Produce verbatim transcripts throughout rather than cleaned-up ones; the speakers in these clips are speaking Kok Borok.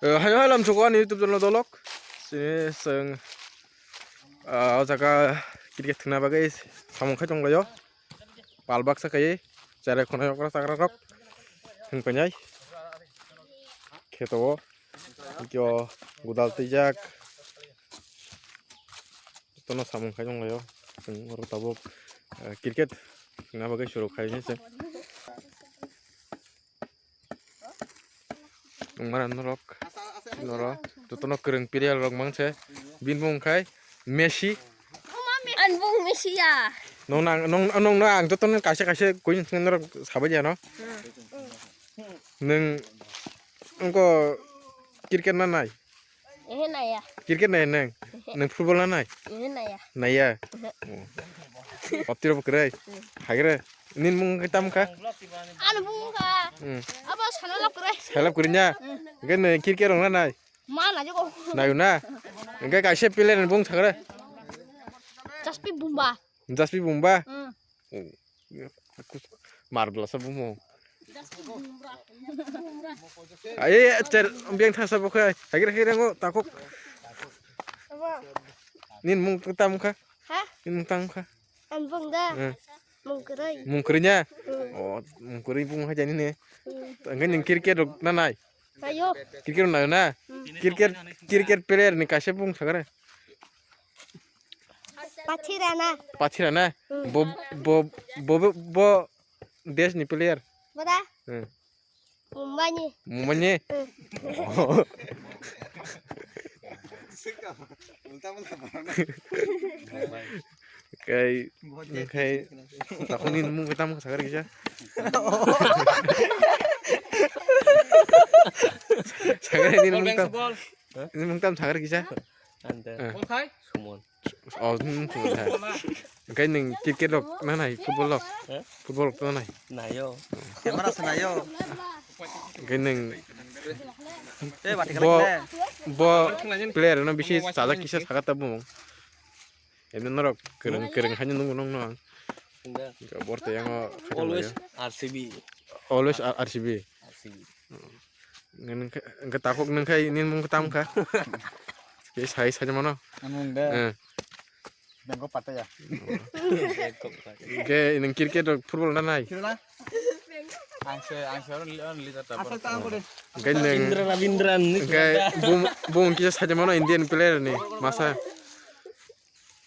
Eh, haino halam suko ani YouTube channel dolok. Sini seng, ah, o jaga cricket thwngna bagwi samung khai tonglaio. Pal baksa khai cherai khonai okra chagra rok thwng painai. Kheto o kyo gudal twijak. Tono samung khai tonglaio. Chwng oro tabuk, eh, cricket thwngna bagwi suru khai se. Wngmano norok, norok jotono kwrwng player rok mangse. Bini bumung khai Messi. Ani bumung Messi ya. Nong nang, nong, nong, nong, ang jotono kaisa kaisa koi norok sabai ya no. Nwng wngko cricket na nai? Ehe, naya. Cricket nai nwng? Nwng football na nai? Ehe, naya. Naya. Ehe. Optiro bo kwrwi. Hmm. Hagre. Nini mung khe tamo kha? Ani bumung kha. Hmm. Abo sana lok kwrwi. Selap kwrwi nya? Hmm. Hwnkhe nwng cricket rok na nai? Ma na jogo. Nayo na? Hwnkhe kaisa player ni bumung sagre. Jaspi Bumba. Jaspi Bumba? Hmm. Oh. Mar belasa bumung. Ai, cher, biang thasa bo khai. Hagir hagir ngo takuk. Abo. Nini mung tamo kha? Ha? Nini mung tamo kha? Ani bumung da? Hmm. Mung kwrwi. Mung kwrwi nya? Hmm. Oh, mung kwrwi bumung hai jani ne. Hmm. Hwnkhe nwng cricket rok na nai? Nayo. Cricket rok nayo na? Hmm. Cricket, cricket player ni kaisa bumung sagre. Pathirana. Pathirana? Hmm. Bo, bo, bo, bo, bo desh ni player? Boda? Hmm. Mumbai ni. Mumbai ni? Hmm. Kai, kai, takuni mung tam sagar kisa. Sagar ini mung tam. Ini mung tam sagar kisa. Ante. Eh. Bol khai? Sumon. Oh, hmm, sumon khai. Hwnkhe nwng cricket rok na nai, football rok? Eh? Football rok na nai? Nayo. Camera se nayo. Hwnkhe nwng Eh, bati bo, khalai khe. Bo player no bisi chajak kisa sagat ta bumung. Emni norok kwrwng, kwrwng haino nungo nung no ang. Hwnkhe bor tei yango khatung Always laio. R C B. Always R C B. R C B. Nwng khe, nwng khe takhuk nwng khai nini mung tam kha. Ke sai sai mano. Ang mung de. Eh. Bangkok Pattaya. Ke nwng cricket rok football na nai? Khilona? Ang se, ang se only, only leader ta. Asa ta ang kore. Ke nwng Rabindra, Rabindra ni ke bum, bum kisa sai mano Indian player ni masa.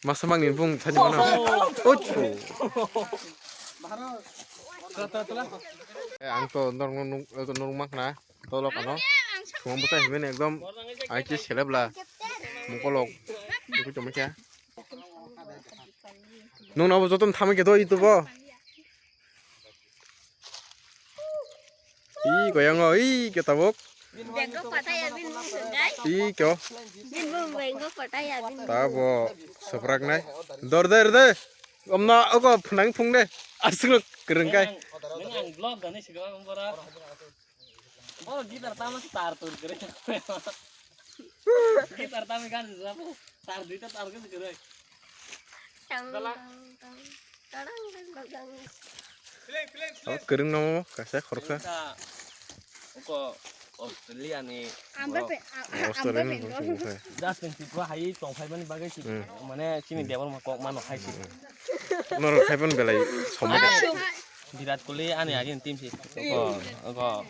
Masa mang ni bung thani mano. Uchu. Eh, ang to norok nuk, eh, to norok mak na. Tolok ano. Sumang bwsa himani ekdom ai chi selebla. Mukolok. Iku chomikya. Nung nabo jotom thamikya do itu bo. Ih, koyang o, ih, kyo tabuk. Bengko pataya bin mung sengkai. Ih, kyo. Bin mung bengko pataya bin mung. Tabo, soprak nai. Dor der de. Omna, oko, phunang phung de. Asuk lo, kerengkai. Nang, nang vlog gani sigala bora. Bora gitar tama tar tur kere. Gitar tami kan sabo. Tar duita tar kan kere. Tang, tang, tang, tang, tang, tang. Oh, kereng namo, kasa khoroksa. Oko Australia ni Ambe borok. Pe, a, a, Australia ambe ni pe, borok sungkha. Just in Tripura hai tongphai mani bagwi si, hmm, mane chini, hmm, Debbarma kok mano hai si. Hmm. Norok khai pon belai somai. Virat Kohli ani agin team si. Oko, oko.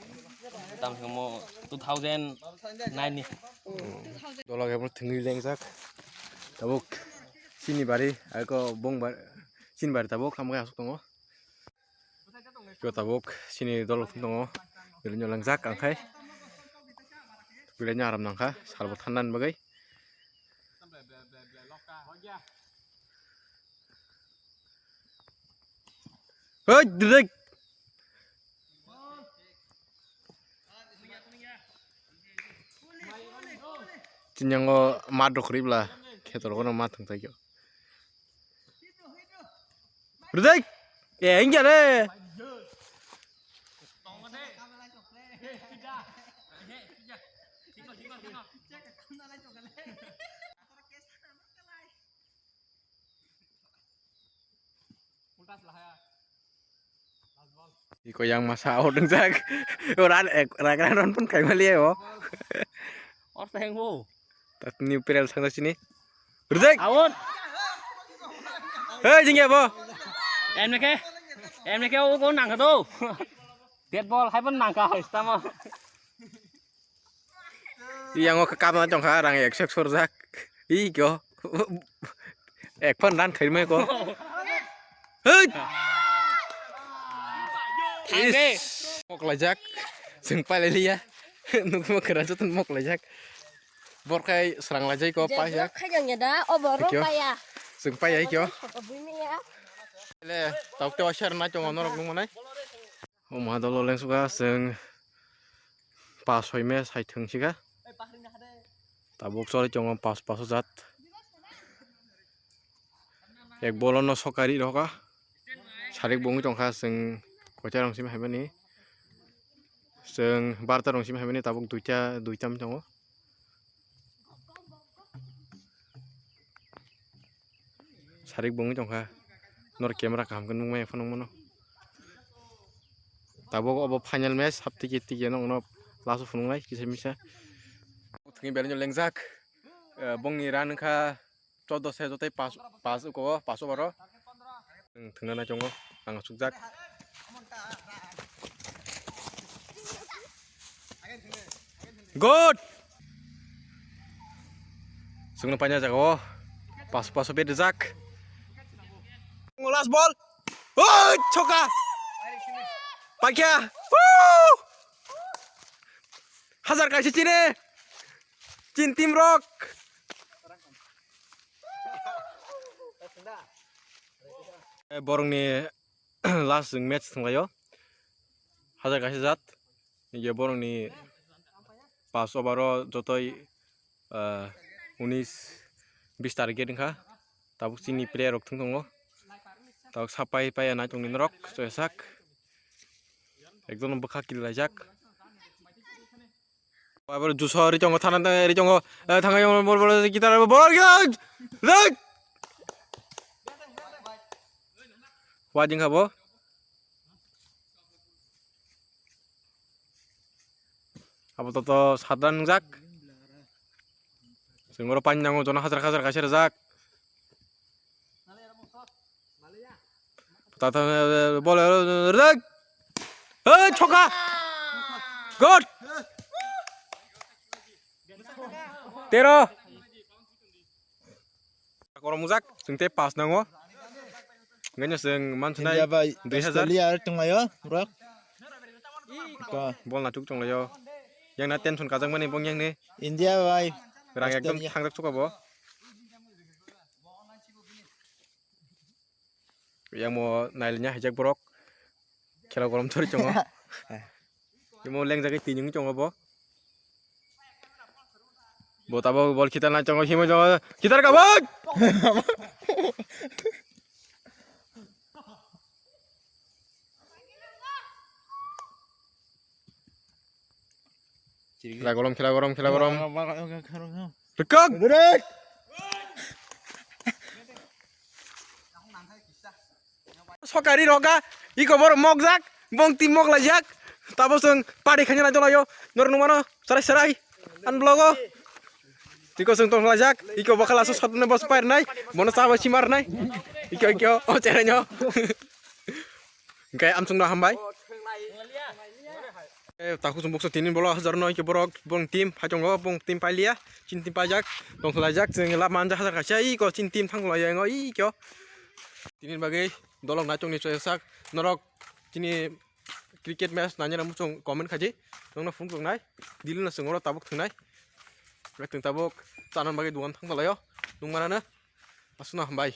Tam samo two thousand nine ni. Dola khe bo thwngwi lengjak. Tabuk chini bari, ako bong bar-, chini bari tabuk hamkhe aswk tongo. Khe tabuk chini dola thwng tongo. Belai no lengjak ang khai. Belai no aram nangkha, salbo thanda ni bagwi. Hoi, direk. Chini yango mat rok kwrwi bla, kheto rok no mat thwng thaikhe. Rwdai! Eh, wngya re! Iko yang masa out wngjak. Ran ek rak ran ron pun kai mali o. Or teng bo. Tat new player sang sini. Reject. Out. Hei jingya bo. M K. M K o ko nang ka do. Dead ball hai pun nang ka hai stama. Yang o kapna tongkha rang ek sek sorjak. Iko. Ek phan ran khaimai ko. Hei! Thangre. Is. Moklaijak. Chwng pailai liya. Nukmo khwra joto moklaijak. Borkhai srang laijai ko paijak. Khaijang ya da, obo ro Thank you. Paya. Chwng paijai kyo. Buini ya. Le, tauk tewa share na chongo norok nungmanai. O maha dolo lengsuka chwng pas soi me sai thwng sika. Tabuk choli chongo pas pas jat. Ek bolo no sokari roka. Sarik bungwi tongkha chwng koita rong simi haimani. Chwng barta rong simi haimani tabuk duita duita mi tongo. Sarik bungwi tongkha. Nor camera kaham khe nukmaya phano mano. Tabuk obo final match haptiki tiki no uno last o phunuknai kisa misa. Thwngwi belai no lengjak. Eh, bongni run wngkha chordo se jotai pas pas uko pas over o. Thwngna nai chongo ang sukjak. Good. Sungno paina jaga o. Pas pas bet jak. Last ball. Oi, choka. Paikha. Woo! Hazar kaisa chini. Chin team rok. Eh, borokni last match thanglaio. Hazar kaisa jat. Nige borokni pas over o jotoi, ah, unis bis target wngkha. Tabuk chini player rok thung tongo. Tabuk sapai paiya nai tongni norok choyasak. Ekdom bwkha kililaijak. Abo juso ri tongo thana ri tongo. Eh, thangwi bol bol gitar bol gitar. Rik. Wading habo. Abo to to sadra nungjak. Sengoro pani nango jono hajar hajar kaisa rajak. Tata bol rajak. Hei choka. Good. Tero. Koromjak, chwng tei pas nango. Hingkhe chwng manswnai India bai dui hazar. Australia tonglaio, bro. Bol naithok tonglaio. Yang na tension kajakmani bong yang ni. India bai Rang ekdom Australia. Thangjak suka bo. Yang mo nailnya hijak borok. Khela gorom thori chongo. Imo lengjagwi tini wngwi tongo bo. Bo tabok bol khitar nai tongo, himwi tongo. Khitar kabak! Khela gorom, khela gorom, khela gorom. Rwkak! Sokari roga, iko bor mokjak, bong tim moklaijak, tabo chwng pari khaina nai dolayo, nor nungmano, sarai sarai, an blogo. Tiko chwng tonglaijak, iko bokhala so sotne bos pairnai, bono chaba simarnai. Iko iko, o cherenyo. Hingkhe amchwngno hambai. Eh, takhuk chwng buksa tini bolo hajar noi ke borok bong team phai tongo, bong team pailiya, chin team paijak, tongthalaijak, chwng lama anja hajar kaisa, iko chin team thanglaio, engo iko. Tini bagwi dolok naichongni choyasak norok chini cricket match nainani muchung comment khaidi, nokno phunuknai, dili no chwng oro tabuk thwngnai, chwng tabuk chana bagwi dogan thangthalaio, nukmanano, aswkno hambai.